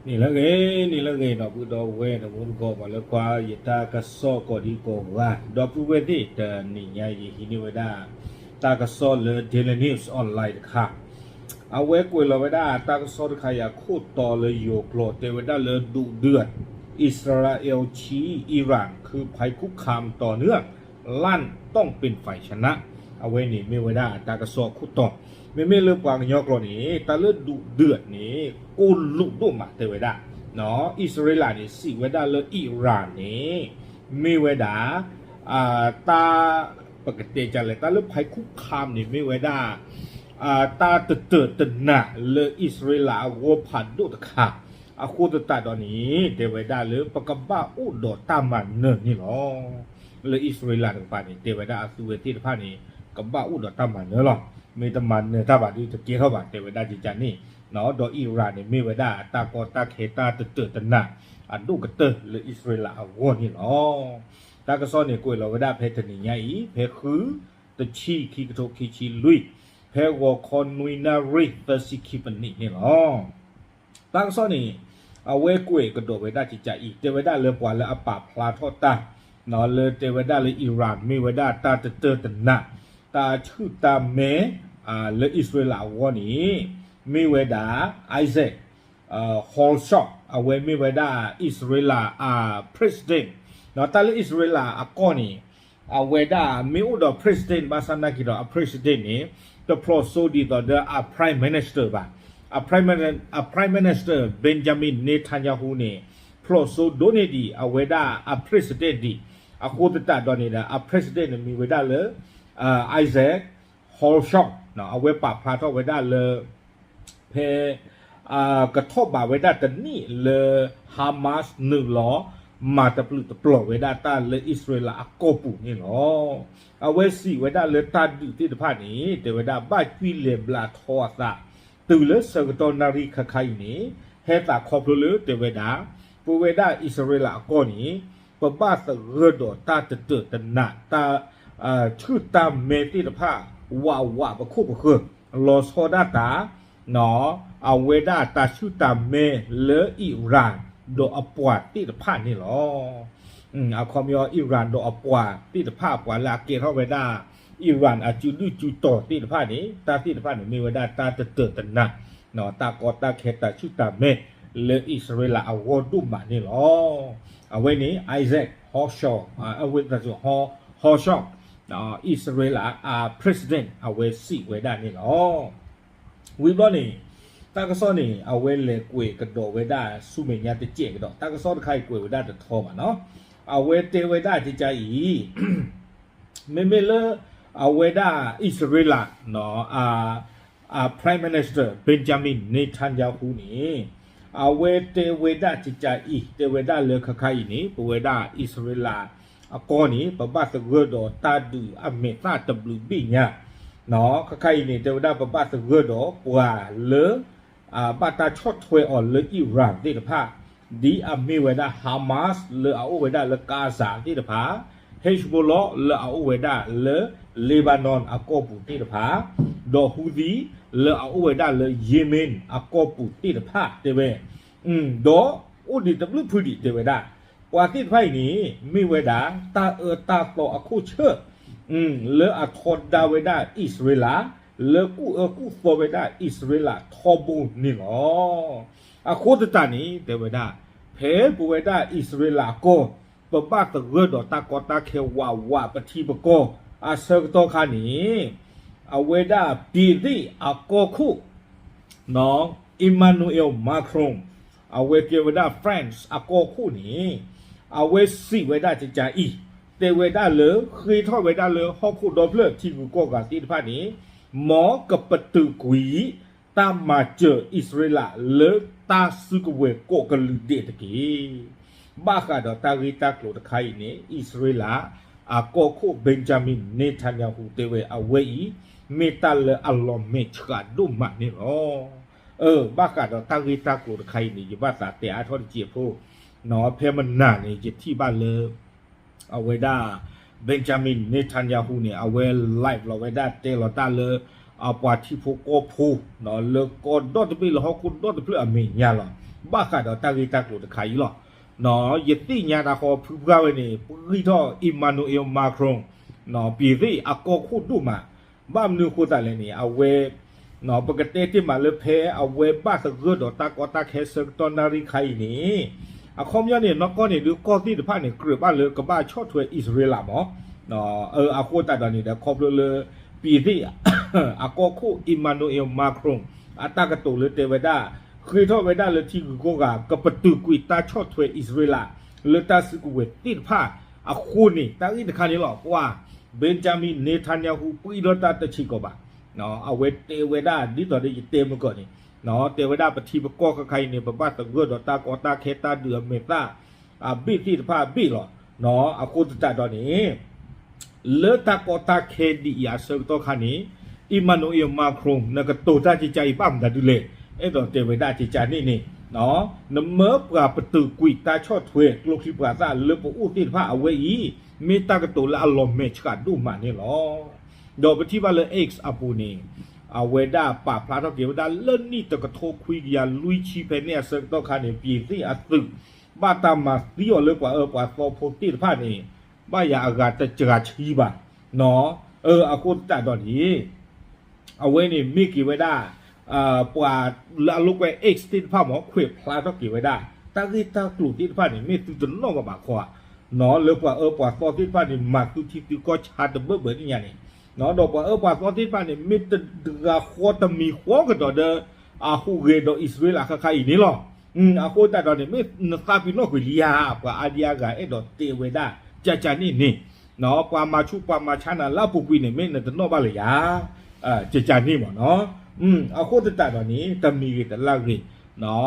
နံၤလၢအဂ့ၤ, နံၤလၢအဂ့ၤ ဒီပုၢ်ဒီဝဲၢ် ဒီးမူတကိး ပှၤလၢကွၢ်ယတၢ်ကစီၣ်ကိးဒံကိးဂၤ, ဒီပုၢ်ဝဲၢ်သ့ၣ် တနံၤညါအံၤ ယဟံးန့ၢ်ဝဲဒၣ် တၢ်ကစီၣ်လၢ Daily News Online တခါ, အဝဲကွဲးလီၤဝဲဒၣ်တၢ်ကစီၣ်တခါအံၤအခိၣ်တီလၢယိၤကျိာ် တဲဝဲဒၣ်လၢ ดุเดือด อิสราเอลชี้อิหร่าน คือภัยคุกคามต่อเนื่อง ลั่นต้องเป็นฝ่ายชนะ အဝဲန့ၣ်မ့ၢ်ဝဲဒၣ်တၢ်ကစီၣ်အခိၣ်တီ, မ့မ့ၢ်လၢပှၤကညီကျိာ်န့ၣ် တၢ်လၢ ดุเดือด န့ၣ် ကိၢ်လိာ်ဒိၣ်မးတဲဝဲဒၣ်, အံၣ်စရ့လးန့ၣ် စံးဝဲဒၣ်လၢ အံရၣ်န့ၣ် မ့ၢ်ဝဲဒၣ် တၢ် ပကတဲဒ်လဲၣ် တၢ်လၢ ภัยคุกคาม န့ၣ် မ့ၢ်ဝဲဒၣ် တၢ်တတၢာ်တနးလၢအံၣ်စရ့လးအဂီၢ်ဖးဒိၣ်တခါ, အဃိသတးဒီးန့ၣ် တဲဝဲဒၣ်လၢပကဘၣ်အိၣ်ဒီးတၢ်မၤနၢၤန့ၣ်လီၤ. လၢအံၣ်စရ့လးတကပၤန့ၣ် တဲဝဲဒၣ်အသုဝဲသ့ၣ်တဖၣ်န့ၣ် ကဘၣ်အိၣ်ဒီးတၢ်မၤနၢၤလီၤ. မ့ၢ်တမၤနၢၤတၢ်ဘၣ်ဒီးတကဲထီၣ်ဘၣ် တဲဝဲဒၣ်ဒ်န့ၣ်, ဒီးအံရၣ်န့ၣ် မ့ၢ်ဝဲဒၣ်တၢ်ကီတၢ်ခဲတၢ်တတၢာ်တနး အဒိၣ်ကတၢၢ်လၢအံၣ်စရ့လးအဂီၢ်န့ၣ်လီၤ. တၢ်ကစီၣ်န့ၣ် ကွဲးလီၤဝဲဒၣ်ဖဲတနံၤညါအံၤ ဖဲဃု တဆံ ခံကထိခံဆံလွံၢ်, ဖဲဂီၤခီနွံနၣ်ရံၣ်သၢဆံခံပနံးန့ၣ်လီၤ. တၢ်ကစီၣ်န့ၣ် အဝဲကွဲးကဒီးဝဲဒၣ်ကကးအံၤ တဲဝဲဒၣ်လၢပှၤလၢအပာ်ဖျါထီၣ်တၢ် လၢတဲဝဲဒၣ်လၢအံရၣ်မ့ၢ်ဝဲဒၣ်တၢ်တတၢာ်တနး တၢ်ဆူၣ်တၢ်မဲ လၢအံၣ်စရ့လးအဂီၢ်န့ၣ် မ့ၢ်ဝဲဒၣ် Isaac Herzog အဝဲမ့ၢ်ဝဲဒၣ်အံၣ်စရ့လးအ president, ဒီးတၢ်လၢအံၣ်စရ့လးအကီၢ်န့ၣ် အဝဲဒၣ်မ့ၢ်အိၣ်ဒီး president ဘၣ်ဆၣ်နာ်က့ဒီး အ president န့ၣ် တဖျိးစိဒ်သိးဒီးအ prime minister ဘၣ်. အ prime minister Benjamin Netanyahu န့ၣ် ဖျိးစိဒိၣ်န့ၢ်ဒံးအဝဲဒၣ်အ president ဒံး, အဃိသတးဒီးန့ၣ်ဒီး အ president န့ၣ်မ့ၢ်ဝဲဒၣ်လၢ Isaac Herzog, အဝဲပာ်ဖျါထီၣ်ဝဲဒၣ်လၢ ဖဲ ကထီၣ်ဘးဝဲဒၣ်တနံၣ်လၢ Hamas နုာ်လီၤ မၤတပျုာ်တပျီၤဝဲဒၣ်တၢ်လၢအံၣ်စရ့လးအကီၢ်ပူၤန့ၣ်လီၤ. အဝဲစံးဝဲဒၣ်လၢတၢ်ဒုးသ့ၣ်တဖၣ်န့ၣ် တဲဝဲဒၣ်ဘၣ်ကွံာ်လဲၤဘျးထီအသး တုၤလၢဆၢကတီၢ်နၣ်ရံၣ်ခါခါအံၤန့ၣ် ဟဲသးခီဖျိလၢတဲဝဲဒၣ် ပဝဲဒၣ်အံၣ်စရ့လးအကီၢ်န့ၣ် ပဘၣ်သဂၢၢ်ဒီးတၢ်တတၢာ်တနး တၢ် ဆူၣ်တၢ်မဲသ့ၣ်တဖၣ် ဝးဝးပခိၣ်ပဃၢၤ လီၤဆီဒၣ်တၢ် အဝဲဒၣ်တၢ်ဆူၣ်တၢ်မဲလၢအံရၣ် ဒီးအပှၤသ့ၣ်တဖၣ်န့ၣ်လီၤ. အခီပညီ အံရၣ် ဒီးအပှၤသ့ၣ်တဖၣ် ပှၤလၢအကဲထီၣ်ဝဲဒၣ် အံရၣ်အစုဒုၣ်စုတီၤသ့ၣ်တဖၣ်န့ၣ် တၢ်သ့ၣ်တဖၣ်န့ၣ် မ့ၢ်ဝဲဒၣ်တၢ်တတၢာ်တနး တၢ်ကီတၢ်ခဲတၢ်ဆူၣ်တၢ်မဲ လၢအံၣ်စရ့လးအဂီၢ်ဒိၣ်မးန့ၣ်လီၤ. အဝဲန့ၣ် Isaac Herzog, အဝဲ Herzog, အံၣ်စရ့လးအ president အဝဲစံးဝဲဒၣ်န့ၣ်လီၤ. ဝံၤဘျီန့ၣ် တၢ်ကစီၣ်န့ၣ် အဝဲလဲၤကွဲးကဒီးဝဲဒၣ်ဆူမဲာ်ညါတစဲးကဒီး တၢ်ကစီၣ်တခါအံၤကွဲးဝဲဒၣ်တထီဘၣ်နီၤ, အဝဲတဲဝဲဒၣ်ကကးအံၤ မ့မ့ၢ်လၢ အဝဲဒၣ်အံၣ်စရ့လး Prime Minister Benjamin Netanyahu န့ၣ် အဝဲတဲဝဲဒၣ်ကကးအံၤ တဲဝဲဒၣ်လၢခါခါအံၤန့ၣ် ပဝဲဒၣ်အံၣ်စရ့လးအကီၢ်န့ၣ် ပဘၣ်သဂၢၢ်ဒီးတၢ်ဒုးအမဲာ်သၣ်တဘျုးဘ့ၣ်ညါ ခါခါအံၤန့ၣ် တဲဝဲဒၣ်ပဘၣ်သဂၢၢ်ဒီးပှၤလၢ ဘၣ်တၢ်ဆီၣ်ထွဲအီၤလၢအံရၣ်သ့ၣ်တဖၣ် ဒ်အမ့ၢ်ဝဲဒၣ် Hamas လၢအအိၣ်ဝဲဒၣ်လၢ Gaza သ့ၣ်တဖၣ်, Hezbollah လၢအအိၣ်ဝဲဒၣ်လၢ Lebanon အကီၢ်ပူၤသ့ၣ်တဖၣ်, ဒီး Houthi လၢအအိၣ်ဝဲဒၣ်လၢ Yemen အကီၢ်ပူၤသ့ၣ်တဖၣ်တဲဝဲ, ဒီးအိၣ်ဒံးတဘျုးဖုဒံးတဲဝဲဒၣ် ပှၤသ့ၣ်တဖၣ်အံၤန့ၣ် မ့ၢ်ဝဲဒၣ် တၢ်အၢတၢ်သီအခိၣ်ဆၢၣ် လၢအထီဒါဝဲဒၣ်အံၣ်စရ့လး, လၢကူၣ်အၢကူၣ်သီဝဲဒၣ်အံၣ်စရ့လးထီဘိန့ၣ်လီၤ. အဃိသတးန့ၣ် တဲဝဲဒၣ် ဖဲပဝဲဒၣ်အံၣ်စရ့လးအကီၢ် ပဘၣ်သဂၢၢ်ဒီးတၢ်ကီတၢ်ခဲဝးဝးပထံပကီၢ် အဆၢကတီၢ်ခါန့ၣ် အဝဲဒၣ် ပြင်သစ် အကီၢ်ခိၣ် Emmanuel Macron အဝဲကဲဝဲဒၣ် France အကီၢ်ခိၣ်န့ၣ် အဝဲစံးဝဲဒၣ်ကကးအံၤ တဲဝဲဒၣ်လၢ ဃ့ထီၣ်ဝဲဒၣ်လၢဟီၣ်ခိၣ်ဒီဖျၢၣ်ထံဂုၤကီၢ်ဂၤသ့ၣ်တဖၣ်န့ၣ် မ်ကပတုာ်ကွံာ် တၢ်မၤစၢၤအံၣ်စရ့လးလၢတၢ်စုကဝဲၤကိးကလုာ်ဒဲးတက့ၢ်. ဘၣ်ဃးဒီးတၢ်ဂ့ၢ်တၢ်ကျိၤတခါအံၤန့ၣ် အံၣ်စရ့လး အကီၢ်ခိၣ် Benjamin Netanyahu တဲဝဲအဝဲအံၤ မ့ၢ်တၢ်လၢအလီၤမဲာ်ဆှးဒိၣ်မးန့ၣ်လီၤ. အၢ ဘၣ်ဃးဒီးတၢ်ဂ့ၢ်တၢ်ကျိၤတခါအံၤန့ၣ် ယဘၣ်သးတဲအါထီၣ်တစဲးဖိ, ဖဲမနၤန့ၣ် ယထံၣ်ဘၣ်လၢ အဝဲဒၣ် Benjamin Netanyahu န့ၣ် အဝဲ live လီၤဝဲဒၣ်တဲလီၤတၢ်လၢ အပှၤထံဖိကီၢ်ဖိ လၢကီၢ်ဒီတဘ့ၣ်လၢဟီၣ်ခိၣ်ဒီတဖျၢၣ်အမဲာ်ညါလီၤ. ဘၣ်ဃးဒီးတၢ်ဂ့ၢ်တၢ်ကျိၤတခါအံၤလီၤ. ယသ့ၣ်ညါတၢ်ဃီဖုပှၢ်ဝဲန့ၣ် ပဂံၢ်ထီၣ် Emmanuel Macron ပံၤသ့ၣ်အကီၢ်ခိၣ်ဒိၣ်မး, ဘၣ်မနုၤအဃိသတးလဲၣ်န့ၣ် အဝဲ ပကတဲတ့ၢ်မးလၢဖဲအဝဲဘၣ်သဂၢၢ်ဒီးတၢ်ကီတၢ်ခဲဆၢကတီၢ်နၣ်ရံၣ်ခါအံၤန့ၣ် အခီပညီန့ၣ် နီၢ်ကီၢ်န့ၣ်ဒုးကီၢ်သ့ၣ်တဖၣ်န့ၣ် ကြၢးဘၣ်လၢကဘၣ်ဆီၣ်ထွဲအံၣ်စရ့လးမး အဃိသတးဒီးန့ၣ်ဒီး ခီဖျိလၢ ပံၤသ့ၣ် အကီၢ်ခိၣ် Emmanuel Macron အတၢ်ကတိၤလၢတဲဝဲဒၣ် ဃ့ထီၣ်ဝဲဒၣ်လၢထံဂုၤကီၢ်ဂၤ ကပတုာ်ကွံာ်တၢ်ဆီၣ်ထွဲအံၣ်စရ့လး လၢတၢ်စုကဝဲၤသ့ၣ်တဖၣ်အဃိန့ၣ် တၢ်ဂ့ၢ်တခါန့ၣ်လီၤ. ပှၤ Benjamin Netanyahu ပှံၢ်ဒီးတၢ်တဆံးကီးဘၣ်. အဝဲတဲဝဲဒၣ်ဒ်သိးဒီးယတဲမုၢ်ကီၢ်န့ၣ် တဲဝဲဒၣ်ပထံပကီၢ်ခါခါအံၤန့ၣ် ပဘၣ်သဂၢၢ်ဒီးတၢ်ကီတၢ်ခဲတၢ်ဒုးအမဲာ်သၣ် အဘ့ၣ်သ့ၣ်တဖၣ်အဘ့ၣ်လီၤ. အဃိသတးဒီးန့ၣ် လၢတၢ်ကီတၢ်ခဲဒ်အံၤအဆၢကတီၢ်ခါန့ၣ် Emmanuel Macron နကတိၤတၢ်ကကါအံၤဘၣ်မတၤဒုလဲၣ်, အဲၣ်ဒိးတဲဝဲဒၣ်ကကါန့ၣ်န့ၣ် နမၢပှၤပတုာ်ကွံာ်တၢ်ဆီၣ်ထွဲကျိချံပှၤသၣ်လၢပအိၣ်သ့ၣ်တဖၣ်အဝဲအံၤ မ့ၢ်တၢ်ကတိၤလၢအလီၤမဲာ်ဆှးဒိၣ်မးန့ၣ်လီၤ. ဒီးပထံၣ်ဘၣ်လၢ X အပူၤန့ၣ် အဝဲဒၣ်ပာ်ဖျါထီၣ်က့ၤဝဲဒၣ်လၢနံၣ်တကထိခွံကယၤလွံၢ်ဆံဖဲန့ၣ်အဆၢကတီၢ်ခါန့ၣ် ပံၤသ့ၣ်အသုး ဘၣ်တၢ်မၤသံအီၤလၢပှၤအၢပှၤသီဖိသ့ၣ်တဖၣ်န့ၣ် ဘၣ်ယၤအဂၤတစှၤဆံဘၣ်. အဃိသတးဒီးန့ၣ် အဝဲန့ၣ်မ့ၢ်က့ၤဝဲဒၣ် ပှၤလၢအလိာ်ကွဲ X သ့ၣ်တဖၣ်မး ခွဲးဖျါထီၣ်က့ၤဝဲဒၣ် တၢ်ဂ့ၢ်တၢ်ကျိၤသ့ၣ်တဖၣ်န့ၣ် မ့ၢ်သုတနီၣ်ဘၣ်ဘၣ်ခီဧါ, လၢပှၤအၢပှၤသီသ့ၣ်တဖၣ်န့ၣ် မၤသုထံသုကီၢ်ဆါတဘၢၣ်ဘၢၣ်န့ၣ်ညါန့ၣ်, ဒီးပှၤအၢပှၤသီသ့ၣ်တဖၣ်န့ၣ် မ့ၢ်တဂၤဃီတမံၤဃီကဒီးဒီး အဟူးဂဲၤဒီးအံၣ်စရ့လးခါခါအံၤန့ၣ်လီၤ. အဃိသတးဒီးန့ၣ် မ့ၢ်နသးပ့ၤနီၣ်ကွံာ်လံဧါ, ပှၤအါဒံအါဂၤအဲၣ်ဒိးတဲဝဲဒၣ် ကကါန့ၣ်န့ၣ် ပှၤမၤဆူၣ်ပှၤမၤဆါနၤလၢအပူၤကွံာ်န့ၣ် မ့ၢ်နတနီၣ်ဘၣ်လၢၤဧါ, ကကါန့ၣ်မးနီၤ. အဃိသတးဒီးန့ၣ် တမံၤဂ့ၤတလၢ်ဂ့ၤ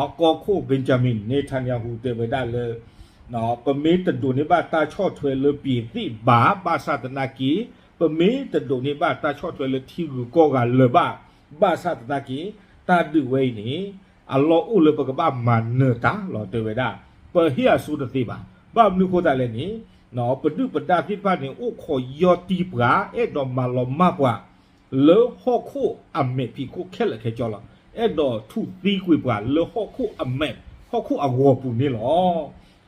ကီၢ်ခိၣ် Benjamin Netanyahu တဲဝဲဒၣ်လၢ ပမ့ၢ်တဒိးန့ၢ်ဘၣ်တၢ်ဆီၣ်ထွဲလၢပံၤသ့ၣ်ဘၣ် ဘၣ်ဆၣ်သနာ်က့ ပမ့ၢ်တဒိးန့ၢ်ဘၣ်တၢ်ဆီၣ်ထွဲလၢထံဂုၤကီၢ်ဂၤလၢၤဘၣ် ဘၣ်ဆၣ်သနာ်က့ တၢ်ဒုးဝဲအံၤန့ၣ် အလီၢ်အိၣ်လၢပကဘၣ်မၤနၢၤတၢ်လီၤ တဲဝဲဒၣ်. ပဟ့ၣ်အစိတသ့ဘၣ်. ဘၣ်မနုၤအဃိသတးလဲၣ်န့ၣ် ပဒုၣ်ပဒါသ့ၣ်တဖၣ်န့ၣ် အိၣ်ခိးယီၢ်တံၢ်ပှၤ အဲၣ်ဒိးမၤလီၤမၢ်ပှၤ လၢဟီၣ်ခိၣ်အမဲာ်ဖံးခိၣ်ခဲလၢာ်ခဲဆ့လီၤ. အဲၣ်ဒိးထူၣ်သံကွံာ်ပှၤလၢဟီၣ်ခိၣ်အမဲာ် ဟီၣ်ခိၣ်အဂီၤပူၤန့ၣ်လီၤ.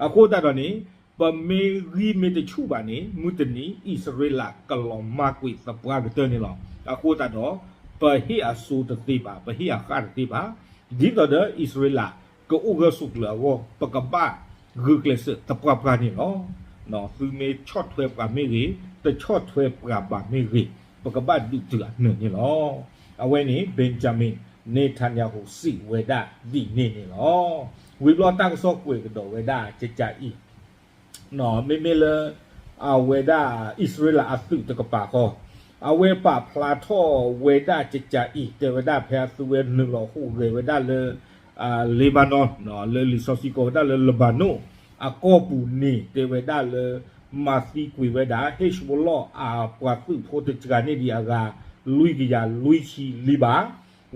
အဃိသတးဒီးန့ၣ် ပမ့ၢ်ဂံၢ်မ့ၢ်တဆူၣ်ဘၣ်န့ၣ် မုၢ်တနံၤ အံၣ်စရ့လးကလီၤမၢ်ကွံာ်သပှၢ်ကတၢၢ်န့ၣ်လီၤ. အဃိသတးဒီး ပဟ့ၣ်အစိတသ့ဘၣ်, ပဟ့ၣ်အဃၣ်တသ့ဘၣ်. ဒ်သိးဒီးအံၣ်စရ့လးကအိၣ်ဂၢၢ်ဆိးကျၢၤအဂီၢ် ပကဘၣ်ဂုာ်ကျဲးစၢးသပှၢ်ပှၢ်န့ၣ်လီၤ. သုမ့ၢ်ဆီၣ်ထွဲပှၤမ့ၢ်ဂ့ၤ, တဆီၣ်ထွဲပှၤဘၣ်မ့ၢ်ဂ့ၤ, ပကဘၣ်ဒုးတုၤအနၢၤန့ၣ်လီၤ. အဝဲန့ၣ် Benjamin Netanyahu စံးဝဲဒၣ်ဒ်န့ၣ်န့ၣ်လီၤ. ဝံၤဘျီတၢ်ကစီၣ်ကွဲးကဒီးဝဲဒၣ်ကကါအံၤ မ့မ့ၢ်လၢ အဝဲဒၣ်အံၣ်စရ့လးအသုးတကပၤဃီ, အဝဲပာ်ဖျါထီၣ်ဝဲဒၣ်ကကါအံၤ တဲဝဲဒၣ်ဖဲအသုဝဲနုာ်လီၤဟူးဂဲၤဝဲဒၣ်လၢ Lebanon လၢလံာ်စီဆှံကိးဝဲဒၣ်လၢ Lebanon အကီၢ်ပူၤန့ၣ် တဲဝဲဒၣ်လၢ မၤသံကွံာ်ဝဲဒၣ် Hezbollah အပှၤသုးဖိတစှၤန့ၢ်ဒံးအဂၤ လွံၢ်ကယၤလွံၢ်ဆံလံဘၣ်.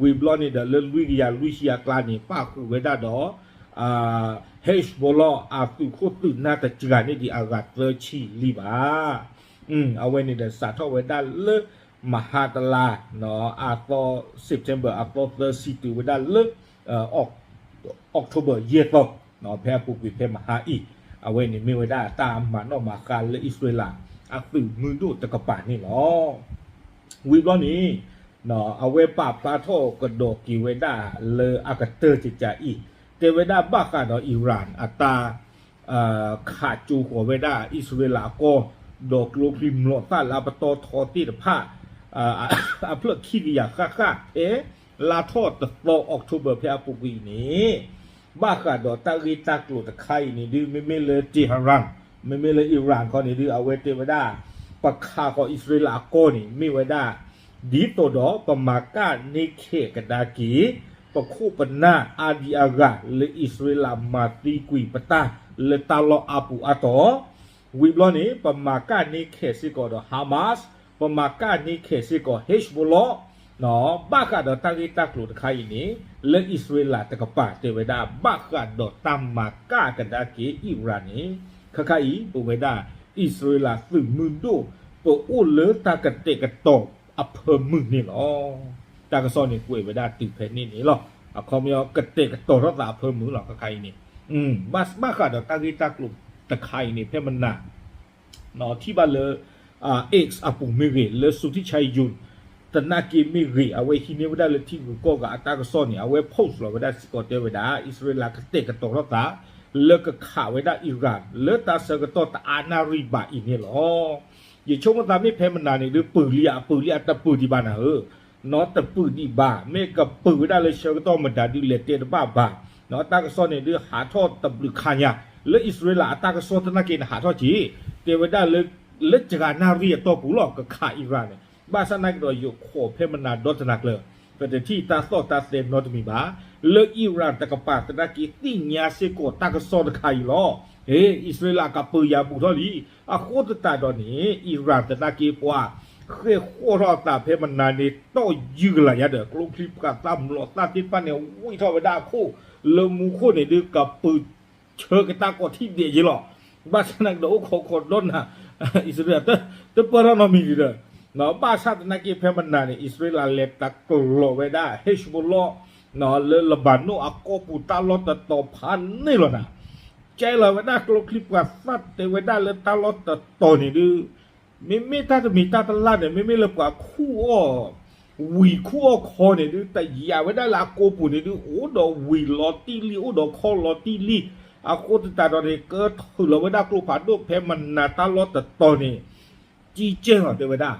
ဝံၤဘျီန့ၣ်ဒီးလၢလွံၢ်ကယၤလွံၢ်ဆံအကျါန့ၣ် ပၣ်ဃုာ်ဝဲဒၣ်ဒီး Hezbollah အသုးခိၣ်သုးနၢ်တစှၤန့ၢ်ဒံးအဂၤသၢဆံလံဘၣ်. အဝဲန့ၣ်ဒီးစးထီၣ်ဝဲဒၣ်လၢ မဟါတလါ အသီ September အသီသၢဆံတုၤဝဲဒၣ်လၢ October ယဲၢ်သီ ဖဲအပူၤကွံာ်ဖဲမဟါအံၤ အဝဲန့ၣ်မ့ၢ်ဝဲဒၣ်တၢ်မၤနီၣ်မၤဃါလၢအံၣ်စရ့လး အသုးမုၢ်ဒိၣ်တကပၤန့ၣ်လီၤ. ဝံၤဘျီန့ၣ် အဝဲပာ်ဖျါထီၣ်ကဒီးက့ၤဝဲဒၣ်လၢအကတၢၢ်ကကါအံၤ တဲဝဲဒၣ်ဘၣ်ဃးဒီး Iran အတၢ် ခးကၠိဃီၤဝဲဒၣ်အံၣ်စရ့လးအကီၢ် ဒီးကျိချံမျိာ်သၣ်လၢအပတီၢ်ထီသ့ၣ်တဖၣ် အဖျၢၣ်ခံကယၤဃၣ်ဃၣ်ဖဲ လါထီၣ်တသီ October ဖဲအပူၤကွံာ်အံၤန့ၣ် ဘၣ်ဃးဒီးတၢ်ဂ့ၢ်တၢ်ကျိၤတခါအံၤန့ၣ်ဒုး မ့မ့ၢ်လၢ Tehran မ့မ့ၢ်လၢ Iran ခီန့ၣ်ဒုး အဝဲတဲဝဲဒၣ် ပခးဃီၤအံၣ်စရ့လးအကီၢ်န့ၣ် မ့ၢ်ဝဲဒၣ် ဒ်သိးဒီးပမၤကၣ်န့ၢ်ခဲးကဒါက့ၤ ပခိၣ်ပနၢ်အါဒံအါဂၤလၢအံၣ်စရ့လးမၤသံကွံာ်ပတၢ်လၢတၢ်လီၢ်အါပူၤအါတီၤ ဝံၤဘျီန့ၣ် ပမၤကၣ်န့ၢ်ခဲးစ့ၢ်ကီးဒီး Hamas, ပမၤကၣ်န့ၢ်ခဲးစ့ၢ်ကီး Hezbollah ဘၣ်ဃးဒီးတၢ်ဂ့ၢ်တၢ်ကျိၤတခါအံၤန့ၣ် လၢအံၣ်စရ့လးတကပၤတဲဝဲဒၣ် ဘၣ်ဃးဒီးတၢ်မၤကၣ်ကဒါက့ၤ Iran န့ၣ် ခါခါအံၤ ပဝဲဒၣ် အံၣ်စရ့လးသုးမုၢ်ဒိၣ် ပအိၣ်လၢတၢ်ကတဲာ်ကတီၤအဖၢမုၢ်န့ၣ်လီၤ. တၢ်ကစီၣ်န့ၣ်ကွဲးဝဲဒၣ်တုၤဖဲန့ၣ်န့ၣ်လီၤ. အခီပညီကတဲာ်ကတီၤထီၣ်သးအဖၢမုၢ်လီၤ ကခါအံၤန့ၣ်, ဘၣ်ဃးဒီးတၢ်ဂ့ၢ်တၢ်ကျိၤတခါအံၤန့ၣ် ဖဲမနၤ ထံၣ်ဘၣ်လၢ X အပူၤမ့ၢ်ဂ့ၤ လၢ Suthi Chayun သနာ်က့မ့ၢ်ဂ့ၤ အဝဲဟံးန့ၢ်ဝဲဒၣ်လၢထံဂုၤကီၢ်ဂၤအတၢ်ကစီၣ်န့ၣ် အဝဲ post လီၤဝဲဒၣ်စ့ၢ်ကီးတဲဝဲဒၣ် အံၣ်စရ့လးကတဲာ်ကတီၤထီၣ်သး လၢကခးဝဲဒၣ် Iran လၢတၢ်ဆၢကတီၢ်တအါနၣ်ရံၣ်ဘၣ်အံၤန့ၣ်လီၤ. ယဆိကမိၣ်သးမ့ၢ်ဖဲမနၤန့ၣ်ဒုး ပုၢ်လံဧါ ပုၢ်လံဧါ တပုၢ်ဒံးဘၣ်နၤဧၢ, နီတပုၢ်ဒံးဘၣ် မ့ၢ်ကပုၢ်ဝဲဒၣ်လၢဆၢကတီၢ်မတၤဒုးလဲၤတဲတဘၣ်ဘၣ်, တၢ်ကစီၣ်န့ၣ်ဒုးဟးထီၣ်တဘျုးခါညါ, လၢအံၣ်စရ့လးအတၢ်ကစီၣ်သနာ်က့န့ၣ်ဟးထီၣ်က့ၤ, တဲဝဲဒၣ်လၢ လၢစှၤနၣ်ရံၣ်အတီၢ်ပူၤလီၤ ကခး Iran န့ၣ်, ဘၣ်ဆၣ်သနာ်က့ဒီးယခိးဖဲမနၤဒီတနၤကျၢၤ, ပတထံၣ်တၢ်သီၣ်တၢ်သဲနီတမံၤဘၣ်, လၢ Iran တကပၤသနာ်က့သ့ၣ်ညါစ့ၢ်ကီးတၢ်ကစီၣ်တခါအံၤလီၤ. အ့ အံၣ်စရ့လးကပုၢ်ယၤဘူးထီၣ်လံ, အဃိသတးဒီးန့ၣ် Iran သနာ်က့ပှၤ ဃ့ၢ်ဃီၣ်ထီၣ်အသးဖဲမနၤန့ၣ် တီၢ်ယုၢ်ကလာ်ညါဒီး ကျိချံမျိာ်သၣ်မျိာ်သၣ်သ့ၣ်တဖၣ်န့ၣ် ဝံၣ်ထီၣ်ဝဲဒၣ်အခိၣ်, လၢမူခိၣ်န့ၣ်ဒုးကပုၢ်ဆၢက့ၤတၢ်ကိးထံၣ်ဒဲးယ့လီၤ. ဘၣ်ဆၣ်သနာ်က့ဒီးအိၣ်ခိးခိးဒီနၤ အံၣ်စရ့လး တပၢၢ်ထီၣ်နီတမံၤဒံးဒီး, ဘၣ်ဆၣ်သနာ်က့ဖဲမနၤန့ၣ် အံၣ်စရ့လးလဲၤတၢ်ကလီၤဝဲဒၣ် Hezbollah လၢလဘၤနိၣ်အကီၢ်ပူၤတၢ်လီၢ်တတီၤဖးန့ၢ်လီၤနၤ, ကဲလီၤဝဲဒၣ်ကျိချံမျိာ်သၣ်တဲဝဲဒၣ်လၢတၢ်လီၢ်တတီၤန့ၣ်ဒုး မ့မ့ၢ်တၢ်တမံၤတၢ်တလၣ်န့ၣ် မ့မ့ၢ်လၢပှၤခူၣ်အီၣ် ဝံၤခူၣ်အီၣ်ခီန့ၣ်ဒုး တယာ်ဝဲဒၣ်လၢအကိာ်ပူၤန့ၣ်ဒုး အိၣ်ဒီးဝံၤလီၤတံၢ်လံ အိၣ်ဒီးခီလီၤတံၢ်လံ, အဃိသတးဒီးန့ၣ် ကထုးလီၤဝဲဒၣ်ကျိဖးဒိၣ်ဖဲမနၤတၢ်လီၢ်တတီၤန့ၣ် ကံကဲလီၤတဲဝဲဒၣ်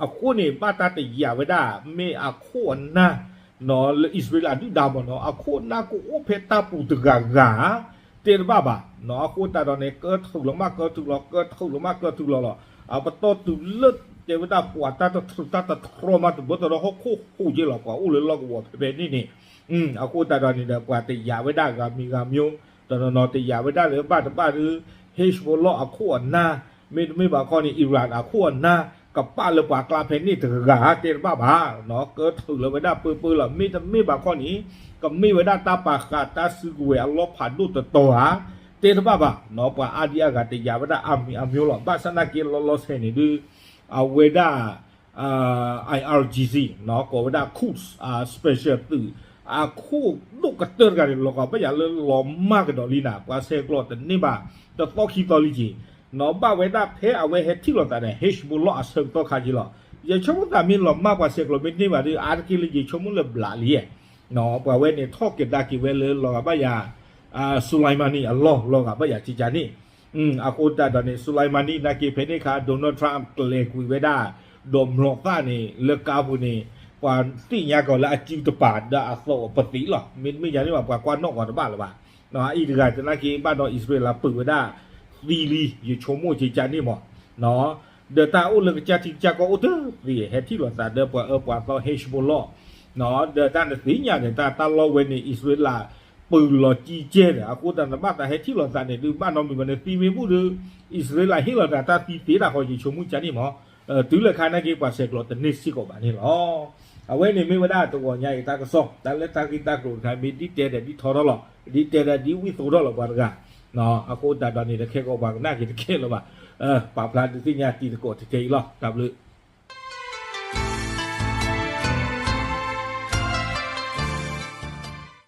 အဃိန့ၣ် ဘၣ်တၢ်တယာ်ဝဲဒၣ် မ့ၢ်အခိၣ်အနၢ် လၢအံၣ်စရ့လးဒုၣ်ဒါမ့ၢ်နီၤ အခိၣ်အနၢ်ကအိၣ်ဖဲတၢ်ပူၤတဂၤဂၤ တဲတဘၣ်ဘၣ်, အဃိသတးဒီးန့ၣ် ကထုးလီၤမးကထုးလီၤ ကထုးလီၤမးကထုးလီၤလီၤ, အပတီၢ်တုၤလၢတဲဝဲဒၣ်ပှၤတၢ်တထြူးတၢ်တထြီမးတဘျီတဒီးဟီၣ်ခိၣ်ဟူးက့လီၤ ပှၤအိၣ်လၢလီၢ်ကဝီၤဖဲဖဲန့ၣ်န့ၣ်, အဃိသတးဒီးန့ၣ်ဒီး ပှၤတယာ်ဝဲဒၣ်ဂၤမံၤဂၤမံၤ တနီၤနီၤတယာ်ဝဲဒၣ်လၢဘၣ်တဘၣ်ဒုး Hezbollah အခိၣ်အနၢ်, မ့တမ့ၢ်ဘၣ်ခီန့ၣ် Iran အခိၣ်အနၢ် ကပာ်လၢပှၤကျါဖဲန့ၣ်တဂၤဂၤ တဲတဘၣ်ဘၣ်, ကထုးလီၤဝဲဒၣ်ပၢပၢလီၤ မ့တမ့ၢ်ဘၣ်ခီန့ၣ် ကမ့ၢ်ဝဲဒၣ်တၢ်ပာ်ဃာ်တၢ်စုကဝဲၤအလီၢ်ဖးဒိၣ်တတီၤဧါ တဲတဘၣ်ဘၣ်, ပှၤအါဒံအါဂၤတယာ်ဝဲဒၣ်အါမံၤအါမံၤလီၤ, ဘၣ်ဆၣ်သနာ်က့လီၤလီၤဆဲးန့ၣ်ဒုး အဝဲဒၣ် IRGC ကိးဝဲဒၣ် Quds Special သုး အခိၣ်ဒိၣ်ကတၢၢ်တဂၤန့ၣ် လီၤဂာ်ဘၣ်ယၤလၢလီၤမၢ်ကဒီးလံနၤ ပှၤဆဲးကျိးတန့ၢ်ဘၣ် တသီခံသီလံက့ၤ, နီၤဘၣ်ဝဲဒၣ်ဖဲအဝဲဟဲထံၣ်လိာ်သးဒီး Hezbollah အဆၢကတီၢ်ခါက့ၤလီၤ, ယဆိကမိၣ်သးမ့ၢ်လီၤမၢ်ပှၤဆဲးကျိးမ့ၢ်တန့ၢ်ဘၣ်ဒီး အါတက့ၢ်လၢယဆိကမိၣ်လၢဘျးလံ, ပှၤဝဲန့ၣ်ထီၣ်ကဒါက့ၤဝဲလၢလီၤဂာ်ဘၣ်ယၤ Soleimani အလီၢ်လီၤဂာ်ဘၣ်ယၤကကန့ၣ် အဃိသတးဒီးန့ၣ် Soleimani သနာ်က့ဖဲန့ၣ်အခါ Donald Trump ကလဲၤကွံာ်ဝဲဒၣ် ဒီးမျိာ်သၣ်န့ၣ် လၢကါပူၤန့ၣ် ပှၤသ့ၣ်ညါကီးလၢအစုတပၤဒီးအသီၣ်ပသံးလီၤ, မ့တမ့ၢ်ယၤန့ၣ်ဘၣ် ပှၤကွၢ်နီၣ်ဂီၤတဘၣ်လၢၤဘၣ်, အအံၤတဂၤသနာ်က့ဘၣ်ဒီးအံၣ်စရ့လးပၢၢ်ဝဲဒၣ်သံလံ ယဆိကမိၣ်ကကန့ၣ်မး, ဒီးတၢ်အိၣ်လၢကစၢ်ထံကစၢ်ကီၢ်အိၣ်တသ့ ဟဲထံၣ်လိာ်သးဒီးပှၤအၢပှၤသီ Hezbollah ဒီးတၢ်နသ့ၣ်ညါန့ၣ် တၢ်တၢ်လီၢ်ဝဲန့ၣ် အံၣ်စရ့လးပၢၢ်လီၤကံကဲန့ၣ် အဃိသတးနဘၣ်သးဟဲထံၣ်လိာ်သးန့ၣ်ဒုး ဘၣ်နီတမံၤဘၣ်န့ၣ် သံမ့ၢ်ဘူၣ်ဒီး အံၣ်စရ့လးဟ့ၣ်လီၤတၢ်တၢ်သံသ့တၢ်ဃီ ယဆိကမိၣ်ကကန့ၣ်မး, တုၤလၢခါနာ်က့ပှၤဆဲးကျိးတန့ၢ်စ့ၢ်ကီးဘၣ်န့ၣ်လီၤ. အဝဲန့ၣ်မ့ၢ်ဝဲဒၣ်တဂီၤညါအံၤတၢ်ကစီၣ် တၢ်လၢတၢ်ဂ့ၢ်တၢ်ကျိၤတခါ မ့ၢ်ဒ်တဲဒီးဒ်ထီထီၣ်လီၤ ဒ်တဲဒီးဒ်ဝံၣ်သိထီၣ်လီၤပှၤတဂၤ, အဃိသတးဒီးန့ၣ် တခဲကီးပှၤကနၣ်က့ၤတခဲလၢၤဘၣ်, ပာ်ဖျါဒုးသ့ၣ်ညါတံၤသကိးတတဲအံၤလီၤ တၢ်ဘျုး